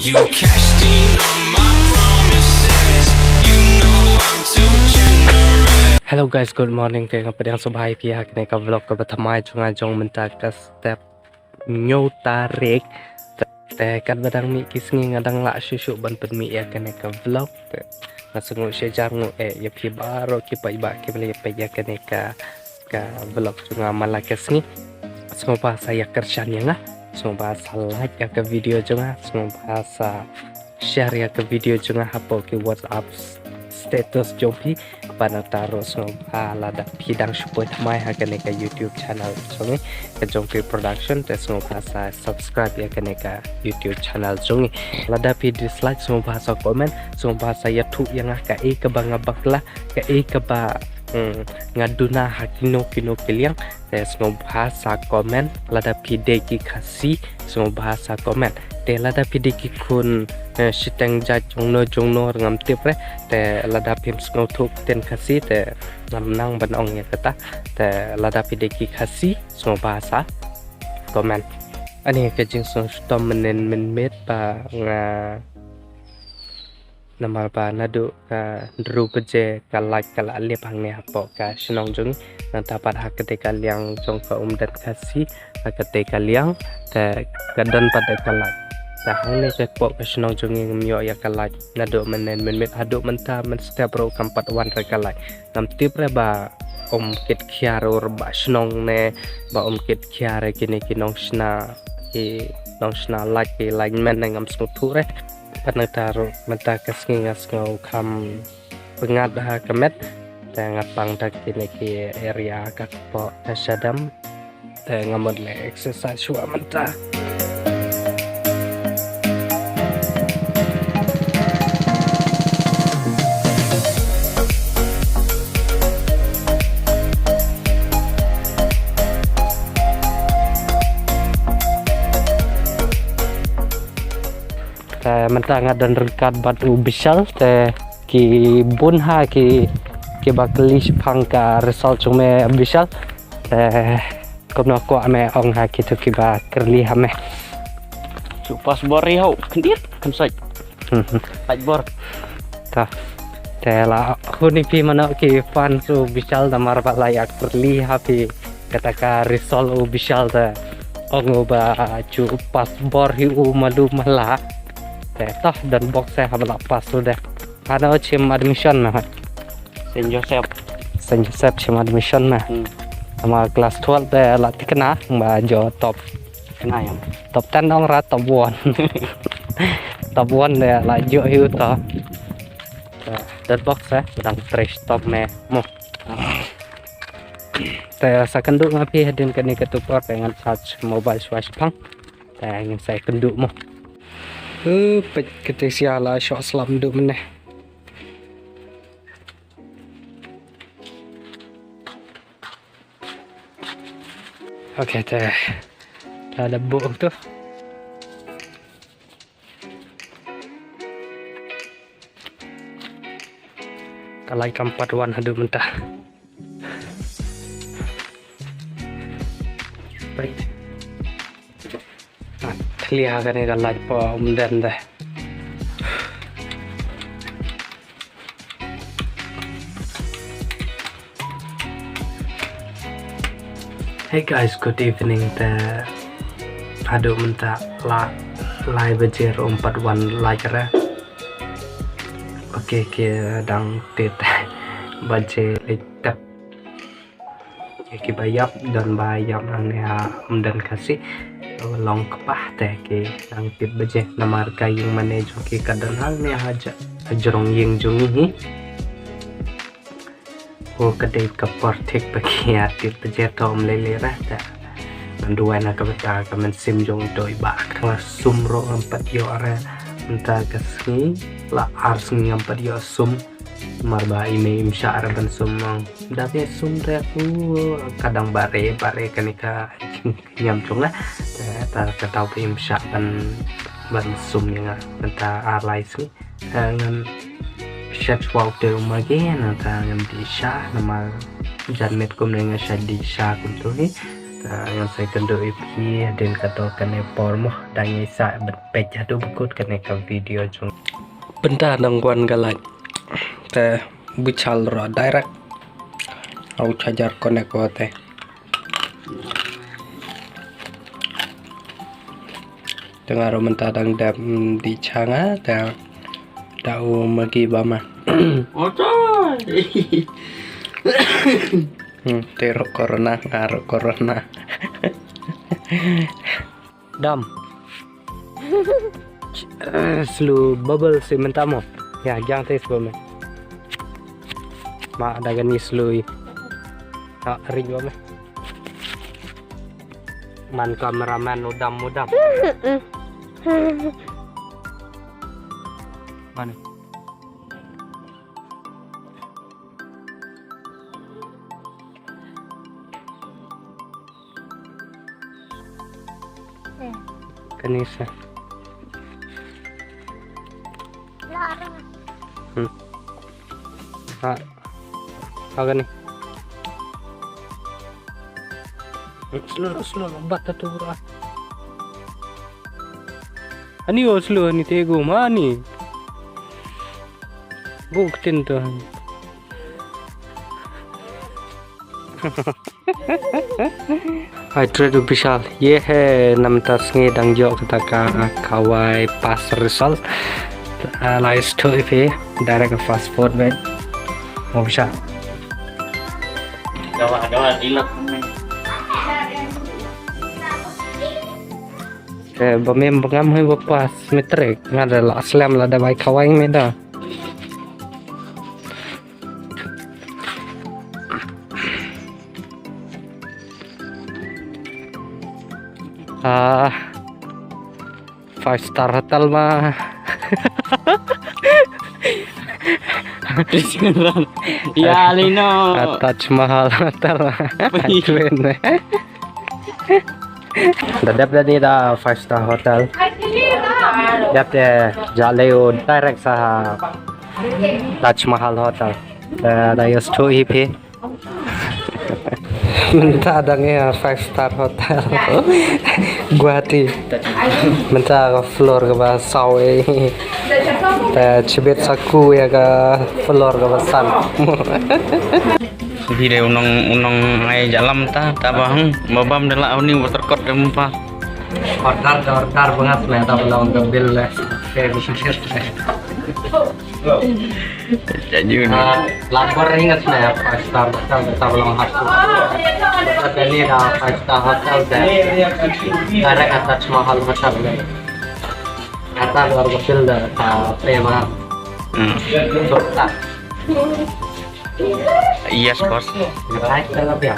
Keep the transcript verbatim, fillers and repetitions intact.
You cashed in on my promises. You know I'm too generous. Hello guys, good morning. Te nga pdiang sngewbha ïa phi ha kane ka vlog kaba thymmai jong nga jong mynta ka step hynñiew tarik. Te, te katba dang mih ki sngi nga dang lah shuh shuh ban pynmih ïa kane ka vlog. Te nga sngew shu jar nguh eh ïa phi baroh ki paidbah kiba la ïa peit ïa kane ka, ka vlog jong nga man la ka sngi. Sngewbha sa ïa kyrshan ïa nga, sngewbha sa like ïa ka video jong nga, sngewbha sa share ïa ka video jong nga hapoh ki WhatsApp status jong phi. Bad nangta ruh sngewbha lada phi dang shu poi thymmai ha kane ka YouTube channel jong ngi, ka Jongpih Production, te sngewbha sa subscribe ïa kane ka YouTube channel jong ngi. Lada phi dislike sngewbha sa comment, sngewbha sa ïathuh ïa nga kaei kaba nga bakla, kaei kaba, hmm, nga duna ha kino kino ki liang. Te sngewbha sa comment, lada phi dei ki Khasi sngewbha sa comment. Te lada phi dei ki khun, eh, shiteng jait jongno jongno ngam tip re. Te lada phim sngewthuh ktien Khasi te ngam nang ban ong ïa kata. Te lada phi dei ki Khasi sngewbha sa comment. Ani ka jingsngewshitom mynnin mynmiet ba nga, namar ba naduh ka hynriew baje ka light ka la lip hangne hapoh ka shnong jong ngi. Nangta pat ha katei ka liang jong ka Umden Khasi, ha katei ka liang te ka don pat de ka light. Te hangne hapoh ka shnong jong ngi ngam ïoh ïa ka light naduh mynnin mynmiet, haduh mynta mynstep ruh kam pat wan re ka light. Ngam tip re ba um kit khia ruh ba shnong ne, ba um kit khia re kine ki nongshna, ki nongshna light, ki lineman ne, ngam sngewthuh re. Bad nangta ruh mynta ka sngi nga sngew kham pyngngad ha ka met. Te nga pang da kine ki area ka kpoh ka shadem. Te nga mut leh exercise shuwa mynta. Te mynta nga don ryngkat bad u Bishal, te ki bun ha ki, kiba kylli shaphang ka result jong me Bishal. Te kumno kwah me ong ha kito kiba kylli ha me? Shu pass bor ïa u khyndiat khynsoit. Lait bor. Ta. Te la hun ïa phi mano ki fans u Bishal namar ba la ïa kylli ha phi kata ka result u Bishal te ong u ba shu pass bor hi u malu mala. Te tah don bok se haba la pass u de. Hano chim admission na? Saint Joseph. Saint Joseph chim admission na. Hmm. Ama class twelve de la tikna ba jo top. Kena ya. Top ten ong ra top one. Top one de la jo hi u to. Te dot box eh, dang fresh top me mo. Te sa kynduh nga phi hadien kane ka tu por te ngan charge mobile shuwa shipang. Te ngin sa kynduh mo. Eh, peit kata sia la shoh slap duh mynne. Okay, te. Te la buh tu. Ka light kam pat wan haduh mynta. Peit. Ah, clear kane ka light pa Umden de. Hey guys, good evening. Te haduh mynta la lai baje ruh ym pat wan light re. Okay, ki dang tit baje leit tep. Ïa kiba ïap, don ba ïap hangne ha Umden Khasi. Long kpa te ki dang tit baje namar ka ïing mane jong ki ka don hangne ha ja-, ha jrong ïing jong ngi hi. Ko ka dei ka por thik ba ki ïa tit baje to ym lei lei re te. Ngan duwai na ka bynta ka mynsiem jong i to i bah, ka la sum ruh ngam pat ïoh re. Mynta ka sngi la ar sngi ngam pat ïoh sum. Namar ba i mei im shah re ban sum, ong da phi sum re, u, ka dang bare bare kane ka jingkñiam jong nga. Te ta ka daw ba im shah ban, ban sum ïa nga mynta ar lai sngi. Te ngan shet shuwa u te u ma ke, nangta ngan dih sha namar jan miet kumne nga shait dih sha kumto hi. Ah, ngan sa ïakynduh ïa phi hadien katto katne por mo, dang ïa sa ban peit haduh ba kut kane ka video jong. Bynta dang wan ka light. Te bishar ruh direct. Au charger connect wa te. Te nga ruh mynta dang dep, mm, dih cha nga, te da u Maggi bam ma. Otoy. Hmm, te ruh corona, nga ruh corona. Dam. Eh, slu bubble si mynta mo. Ya, jang te slu me. Ma da kani slu i. Ha, ring bam me. Man cameraman u Dam, u Dam. Mana? Kani sa. Hmm. Ha. Ha kani. Slow, slow, bat tu bro. Ani o slow ani te go ma ani. Buk tin tu. Hai, trade official. Ye hai namta sngi dang jok kata ka Khawai Pass result. Ah, lai sto ife direct fast forward. Mo bisa. Dawa, dawa, dilok. Eh, ba mem bangam hai ba pass matric. Nga da la slem la da bai Khawai me da. Ah, five star hotel ma. Ya, Lino. Ah, Taj Mahal Hotel. Wih. Keren, eh. Da dep da ni da five star hotel. Dep te jale u direct sa Taj Mahal Hotel. Da, da yos tu hi phi. Mynta dang ïa five star hotel Guwahati. Mynta ka floor kaba saw eh. Te chibit sa ku ïa ka floor kaba san. Video u nong, u nong ai jalam ta, ta ba hang, ba bam da la ni water court em pa. Order, order bangat me ta ba long ka bill le. Janji ni. Ah, lapor ingat na ya, five star hotel, kita belum hatu. Kita ni dah five star hotel dah. Ada kata cuma hal macam ni. Kata luar kecil dah, tak apa ya, Bang. Hmm. Surta. Yes, boss. Right, kalau biar.